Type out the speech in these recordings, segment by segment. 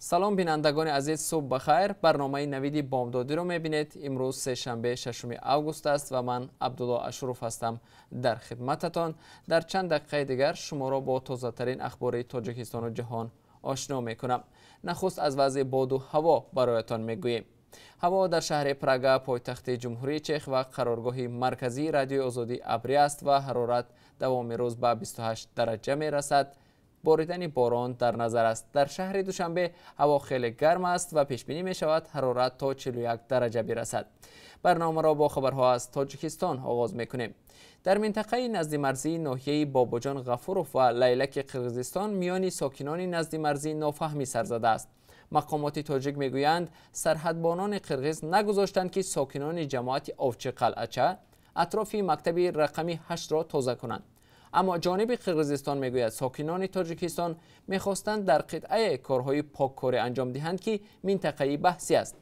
Салом, бинандагони азиз, субҳ бахайр. Барномаи «Навиди бомдодиро» мебинед. Имрӯз сешанбе, 6 август аст ва ман, Абдулло Ашуров, ҳастам дар хидмататон. Дар чанд дақиқаи дигар шуморо бо тозатарин ахбори Тоҷикистону ҷаҳон ошно мекунам. Нахуст аз вазъи боду ҳаво бароятон мегӯем. Ҳаво дар шаҳри Прага, пойтахти Ҷумҳурии Чех ва қароргоҳи марказии Радиои Озодӣ, абрӣ аст ва ҳарорат давоми рӯз ба 28 дараҷа мерасад. Боридани борон дар назар аст. Дар шаҳри Душанбе ҳаво хеле гарм аст ва пешбинӣ мешавад, ҳарорат то 41 дараҷа бирасад. Барномаро бо хабарҳо аз Тоҷикистон оғоз мекунем. Дар минтақаи наздимарзии ноҳияи Бобоҷон Ғафуров ва Лайлаки Қирғизистон миёни сокинони наздимарзӣ нофаҳмӣ сар задааст. Мақомоти тоҷик мегӯянд, сарҳадбонони қирғиз нагузоштанд, ки сокинони ҷамоати Овчи Қалъача атрофи мактаби рақами 8-ро тоза кунанд. Аммо ҷониби Қирғизистон мегӯяд, сокинони Тоҷикистон мехостанд дар қитъае корҳои поккорӣ анҷом диҳанд, ки минтақаи баҳсӣ аст.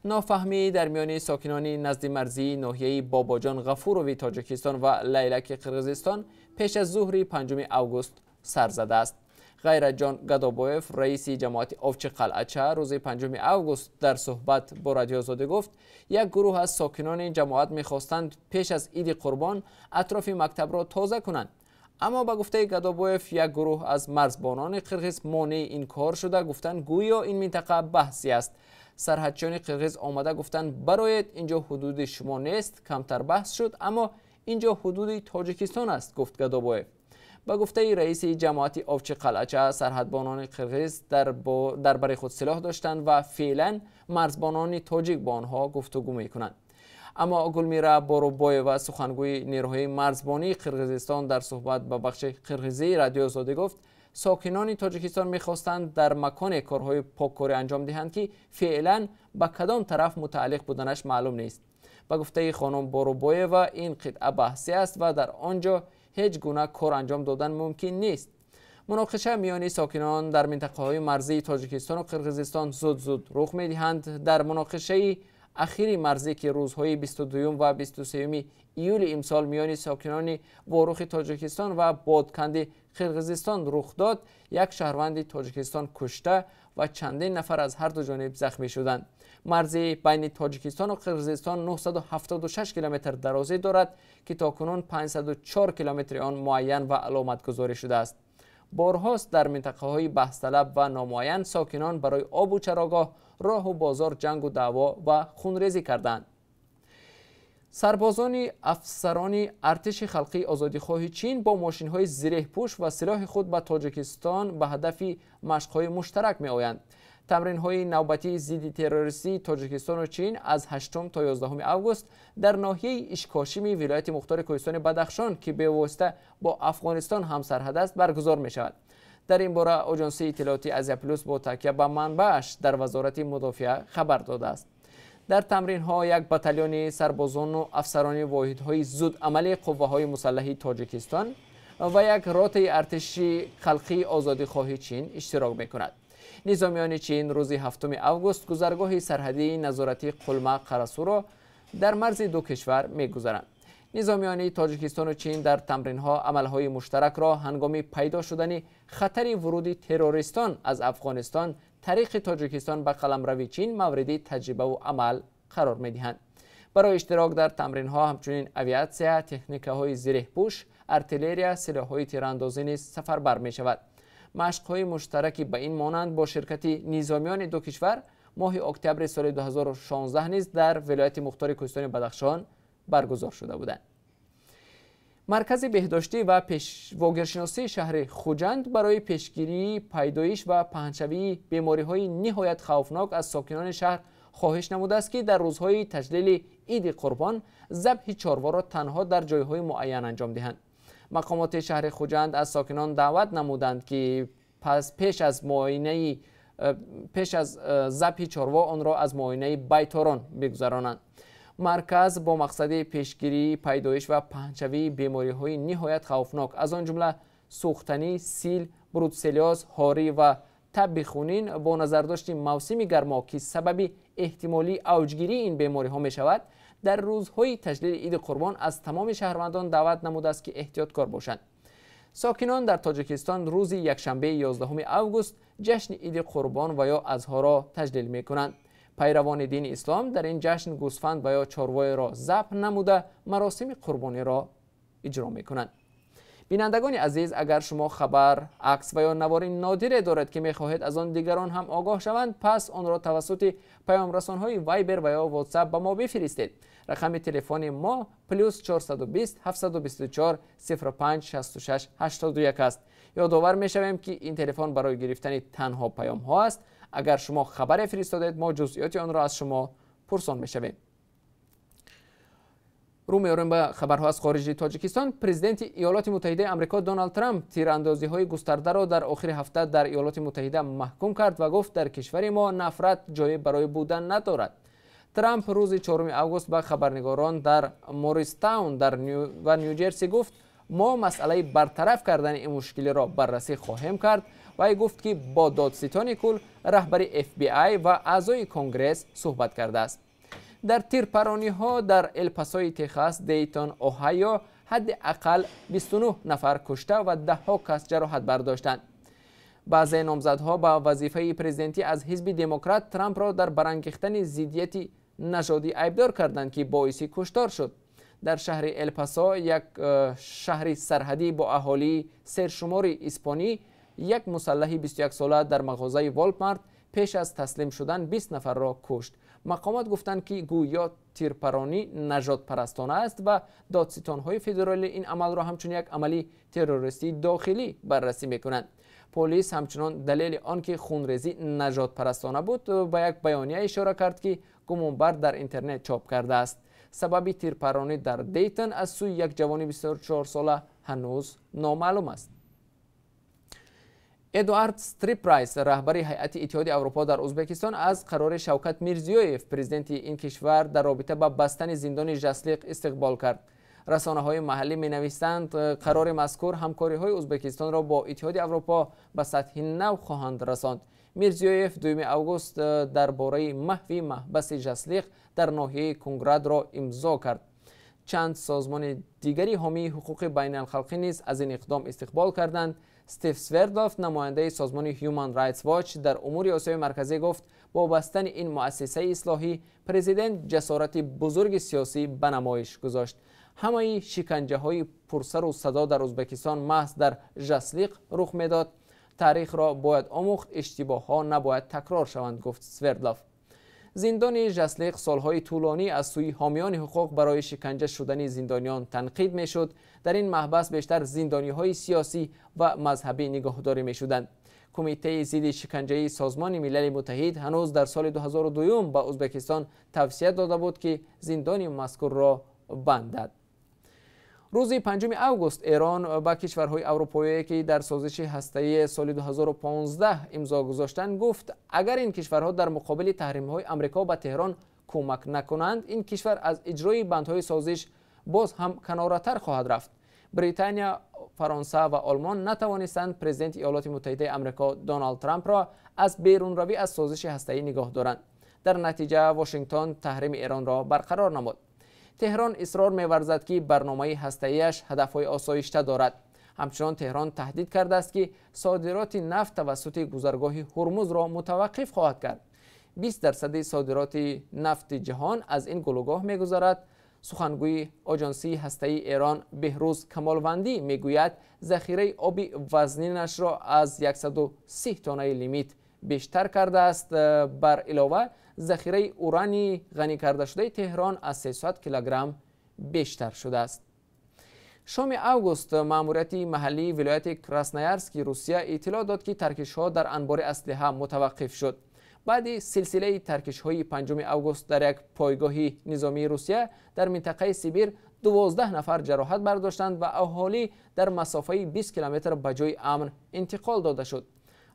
Нофаҳмӣ дар миёни сокинони наздимарзии ноҳияи Бобоҷон Ғафурови Тоҷикистон ва Лайлаки Қирғизистон пеш аз зуҳри 5 август сар задааст. Ғайратҷон Гадобоев, раиси ҷамоати Овчи Қалъача, рӯзи 5 август дар суҳбат бо Радиои Озодӣ гуфт, як гурӯҳ аз сокинони ҷамоат мехостанд пеш аз Иди Қурбон атрофи мактабро тоза кунанд. Аммо ба гуфтаи Гадобоев, як гурӯҳ аз марзбонони қирғиз монеи ин кор шуда, гуфтанд, гӯё ин минтақа баҳсӣ аст. Сарҳадчиёни қирғиз омада гуфтанд, бароед, инҷо ҳудуди шумо нест. Камтар баҳс шуд, аммо инҷо ҳудуди Тоҷикистон аст, гуфт Гадобоев. Ба гуфтаи раиси ҷамоати Овчи Қалъача, сарҳадбонони қирғиз дар бари худ силоҳ доштанд ва феълан марзбонони тоҷик бо онҳо гуфтугӯ мекунанд. Аммо Гулмира Борубоева, сухангӯи нерӯҳои марзбонии Қирғизистон, дар суҳбат ба бахши қирғизии Радиои Озодӣ гуфт, сокинони Тоҷикистон мехостанд дар маконе корҳои поккорӣ анҷом диҳанд, ки феълан ба кадом тараф мутааллиқ буданаш маълум нест. Ба гуфтаи хонум Борубоева, ин қитъа баҳсӣ аст ва дар он ҷо ҳеҷ гуна кор анҷом додан мумкин нест. Муноқиша миёни сокинон дар минтақаҳои марзии Тоҷикистону Қирғизистон зуд зуд рух медиҳанд. Дар муноқишаи ахири марзӣ, ки рӯзҳои 22 ва 23 июли имсол миёни сокинони Ворухи Тоҷикистон ва Бодканди Қирғизистон рух дод, як шаҳрванди Тоҷикистон кушта ва чандин нафар аз ҳарду ҷониб захмӣ шуданд. Марзи байни Тоҷикистону Қирғизистон 976 километр дарозӣ дорад, ки то кунун 504 километри он муайян ва аломатгузорӣ шудааст. Борҳост дар минтақаҳои баҳсталаб ва номуайян сокинон барои обу чарогоҳ, роҳу бозор ҷангу даъво ва хунрезӣ карданд. Сарбозони афсарони Артиши Халқии Озодихоҳи Чин бо мошинҳои зиреҳпӯш ва силоҳи худ ба Тоҷикистон ба ҳадафи машқҳои муштарак меоянд. Тамринҳои навбатии зидди террористии Тоҷикистону Чин аз 8 то 11 август дар ноҳияи Ишкошими вилояти мухтори Кӯҳистони Бадахшон, ки бевосита бо Афғонистон ҳамсарҳад аст, баргузор мешавад. Дар ин бора Оҷонсии иттилоотии Азия Плюс бо такя ба манбааш дар Вазорати мудофиа хабар додааст. Дар тамринҳо як батальони сарбозону афсарони воҳидҳои зудамали қувваҳои мусаллаҳи Тоҷикистон ва як ротаи Артиши Халқии Озодихоҳи Чин иштирок мекунад. Низомиёни Чин рӯзи 7 август гузаргоҳи сарҳадии назоратии Қулма Қарасуро дар марзи ду кишвар мегузаранд. Низомиёни Тоҷикистону Чин дар тамринҳо амалҳои муштаракро ҳангоми пайдо шудани хатари вуруди террористон аз Афғонистон тариқи Тоҷикистон ба қаламрави Чин мавриди таҷрибаву амал қарор медиҳанд. Барои иштирок дар тамринҳо ҳамчунин авиатсия, техникаҳои зиреҳпӯш, артиллерия, силоҳҳои тирандозӣ низ сафарбар мешавад. Машқҳои муштараки ба ин монанд бо ширкати низомиёни ду кишвар моҳи октябри соли 2016 низ дар вилояти мухтори Кӯҳистони Бадахшон баргузор шуда буданд. Маркази беҳдоштӣ ва вогиршиносии шаҳри Хуҷанд барои пешгирии пайдоиш ва паҳншавии бемориҳои ниҳоят хавфнок аз сокинони шаҳр хоҳиш намудааст, ки дар рӯзҳои таҷлили Иди Қурбон забҳи чорворо танҳо дар ҷойҳои муайян анҷом диҳанд. Мақомоти шаҳри Хуҷанд аз сокинон даъват намуданд, ки пас пеш аз забҳи чорво онро аз муоинаи байторон бигузаронанд. Марказ бо мақсади пешгирии пайдоиш ва паҳншавии бемориҳои ниҳоят хавфнок, аз он ҷумла сӯхтанӣ, сил, бруцеллёз, ҳорӣ ва таби хунин, бо назардошти мавсими гармо, ки сабаби эҳтимолии авҷгирии ин бемориҳо мешавад, дар рӯзҳои таҷлили Иди Қурбон аз тамоми шаҳрвандон даъват намудааст, ки эҳтиёткор бошанд. Сокинон дар Тоҷикистон рӯзи якшанбеи 11 август ҷашни Иди Қурбон ва ё Азҳоро таҷлил мекунанд. Пайравони дини ислом дар ин ҷашн гӯсфанд ва ё чорвоеро забҳ намуда, маросими қурбониро иҷро мекунанд. Бинандагони азиз, агар шумо хабар, акс ва ё навори нодире доред, ки мехоҳед аз он дигарон ҳам огоҳ шаванд, пас онро тавассути паёмрасонҳои Вайбер ва ё Ватсап ба мо бифиристед. Рақами телефони мо +420 724 05 66 81 аст. Ёдовар мешавем, ки ин телефон барои гирифтани танҳо паёмҳо аст. Агар шумо хабаре фиристодед, мо ҷузъиёти онро аз шумо пурсон мешавем. Рӯ меорем ба хабарҳо аз хориҷи Тоҷикистон. Президенти Иёлоти Муттаҳидаи Амрико Доналд Трамп тирандозиҳои густардаро дар охири ҳафта дар Иёлоти Муттаҳида маҳкум кард ва гуфт, дар кишвари мо нафрат ҷое барои будан надорад. Трамп рӯзи 4 август ба хабарнигорон дар Морристаун ва Нью-Ҷерси гуфт, мо масъалаи бартараф кардани ин мушкилиро баррасӣ хоҳем кард. Вай гуфт, ки бо додситони кул, раҳбари FBI ва аъзои Конгресс суҳбат кардааст. Дар тирпарониҳо дар Элпасои Техас, Дейтон, Оҳайо ҳадди ақал 29 нафар кушта ва даҳҳо кас ҷароҳат бардоштанд. Баъзе номзадҳо ба вазифаи президентӣ аз ҳизби Демократ Трампро дар барангехтани зиддияти нажодӣ айбдор карданд, ки боиси куштор шуд. Дар шаҳри Элпасо, як шаҳри сарҳадӣ бо аҳолии сершумори испонӣ, як мусаллаҳи 21сола дар мағозаи Волмарт пеш аз таслим шудан 20 нафарро кушт. Мақомот гуфтанд, ки гӯё тирпаронӣ нажодпарастона аст ва додситонҳои федералӣ ин амалро ҳамчун як амали террористии дохилӣ баррасӣ мекунанд. Полис ҳамчунон далели он ки хунрезӣ нажодпарастона буд, ба як баёния ишора кард, ки гумонбар дар интернет чоп кардааст. Сабаби тирпаронӣ дар Дейтон аз сӯи як ҷавони 24сола ҳанӯз номаълум аст. Эдуард Стрипрайс, раҳбари ҳайати Иттиҳоди Аврупо дар Ӯзбекистон, аз қарори Шавкат Мирзиёев, президенти ин кишвар, дар робита ба бастани зиндони Жаслиқ истиқбол кард. Расонаҳои маҳаллӣ менависанд, қарори мазкур ҳамкориҳои Ӯзбекистонро бо Иттиҳоди Аврупо ба сатҳи нав хоҳанд расонд. Мирзиёев 2 август дар бораи маҳви маҳбаси Жаслиқ дар ноҳияи Кунградро имзо кард. Чанд созмони дигари ҳомии ҳуқуқи байналхалқӣ низ аз ин иқдом истиқбол карданд. Стив Свердлов, намояндаи созмони Human Rights Watch дар умури Осиёи Марказӣ, гуфт, бо бастани ин муассисаи ислоҳӣ президент ҷасорати бузурги сиёсӣ ба намоиш гузошт. Ҳамаи шиканҷаҳои пурсару садо дар Ӯзбекистон маҳз дар Жаслиқ рух медод. Таърихро бояд омӯхт, иштибоҳҳо набояд такрор шаванд, гуфт Свердлов. Зиндони Жаслиқ солҳои тӯлонӣ аз сӯи ҳомиёни ҳуқуқ барои шиканҷа шудани зиндониён танқид мешуд. Дар ин маҳбас бештар зиндониҳои сиёсӣ ва мазҳабӣ нигоҳдорӣ мешуданд. Кумитаи зидди шиканҷаи Созмони Милали Муттаҳид ҳанӯз дар соли 2002 ба Ӯзбекистон тавсия дода буд, ки зиндони мазкурро бандад. Рӯзи 5 август Эрон ба кишварҳои аврупоие, ки дар созиши ҳастаии соли 2015 имзо гузоштанд, гуфт, агар ин кишварҳо дар муқобили таҳримҳои Амрико ба Теҳрон кӯмак накунанд, ин кишвар аз иҷрои бандҳои созиш боз ҳам каноратар хоҳад рафт. Британия, Фаронса ва Олмон натавонистанд президенти Иёлоти Муттаҳидаи Амрико Доналд Трампро аз берунравӣ аз созиши ҳастаӣ нигоҳ доранд. Дар натиҷа Вошингтон таҳрими Эронро барқарор намуд. Теҳрон исрор меварзад, ки барномаи ҳастаиаш ҳадафҳои осоишта дорад. Ҳамчунон Теҳрон таҳдид кардааст, ки содироти нафт тавассути гузаргоҳи Ҳурмузро мутаваққиф хоҳад кард. 20 дарсади содироти нафти ҷаҳон аз ин гулӯгоҳ мегузарад. Сухангӯи Оҷонсии ҳастаии Эрон Беҳрӯз Камолвандӣ мегӯяд, захираи оби вазнинашро аз 130 тоннаи лимит бештар кардааст. Бар илова, захираи урани ғанӣ кардашудаи Теҳрон аз 300 килограмм бештар шудааст. Шоми август маъмурияти маҳаллии вилояти Красноярски Русия иттилоъ дод, ки таркишҳо дар анбори аслиҳа мутаваққиф шуд. Баъди силсилаи таркишҳои 5 август дар як пойгоҳи низомии Русия дар минтақаи Сибир 12 нафар ҷароҳат бардоштанд ва аҳолӣ дар масофаи 20 километр ба ҷои амн интиқол дода шуд.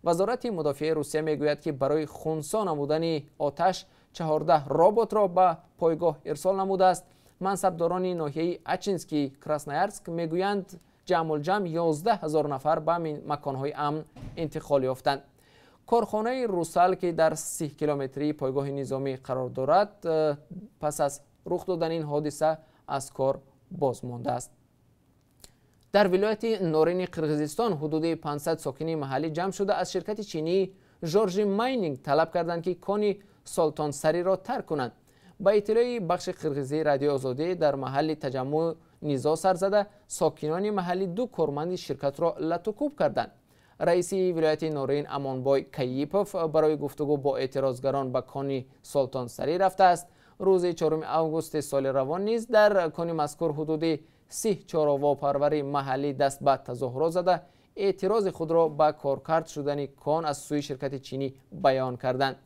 Вазорати мудофиаи Русия мегӯяд, ки барои хунсо намудани оташ 14 роботро ба пойгоҳ ирсол намудааст. Мансабдорони ноҳияи Ачински Красноярск мегӯянд, ҷамъулҷамъ 11 ҳазор нафар ба маконҳои амн интиқол ёфтанд. Корхонаи Русал, ки дар 30 километрии пойгоҳи низомӣ қарор дорад, пас аз рух додани ин ҳодиса аз кор боз мондааст. Дар вилояти Норини Қирғизистон ҳудуди 500 сокини маҳаллӣ ҷамъ шуда, аз ширкати чинии Жоржи Майнинг талаб карданд, ки кони Солтонсариро тарк кунанд. Ба иттилои бахши қирғизии Радиои Озодӣ, дар маҳалли таҷаммӯъ низоъ сар зада, сокинони маҳаллӣ ду корманди ширкатро латукӯб карданд. Раиси вилояти Норин Амонбой Каипов барои гуфтугӯ бо эътирозгарон ба кони Солтонсарӣ рафтааст. Рӯзи 4 августи соли равон низ дар кони мазкур ҳудуди 30 чорвопарвари маҳаллӣ даст ба тазоҳурот зада, эътирози худро ба коркард шудани кон аз сӯи ширкати чинӣ баён карданд.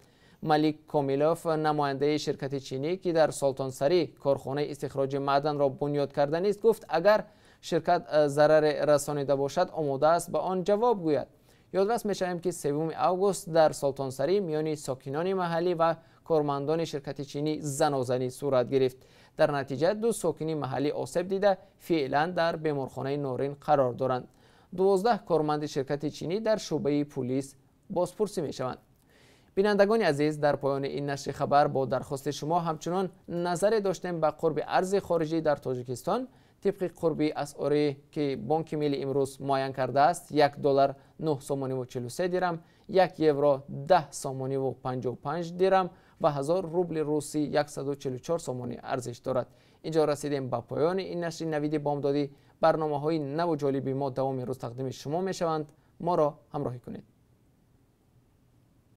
Малик Комилов, намояндаи ширкати чинӣ, ки дар Солтонсарӣ корхонаи истихроҷи маъданро бунёд карда низ гуфт, агар ширкат зараре расонида бошад, омода аст ба он ҷавоб гӯяд. Ёдрас мешавем, ки 3 август дар Солтонсарӣ миёни сокинони маҳаллӣ ва кормандони ширкати чинӣ занозанӣ сурат гирифт. Дар натиҷа ду сокини маҳаллӣ осеб дида, феълан дар беморхонаи Норин қарор доранд. 12 корманди ширкати чинӣ дар шӯъбаи пулис бозпурсӣ мешаванд. Бинандагони азиз, дар поёни ин нашри хабар бо дархости шумо ҳамчунон назаре доштем ба қурби арзи хориҷӣ дар Тоҷикистон. Тибқи қурби асъоре, ки Бонки Милли имрӯз муайян кардааст, 1 доллар 9 сомониву 43 дирам, 1 евро 10 сомониву 55 дирам ва 1000 рубли русӣ 144 сомонӣ арзиш дорад. Инҷо расидем ба поёни ин нашри Навиди бомдодӣ. Барномаҳои наву ҷолиби мо давоми рӯз тақдими шумо мешаванд. Моро ҳамроҳӣ кунед.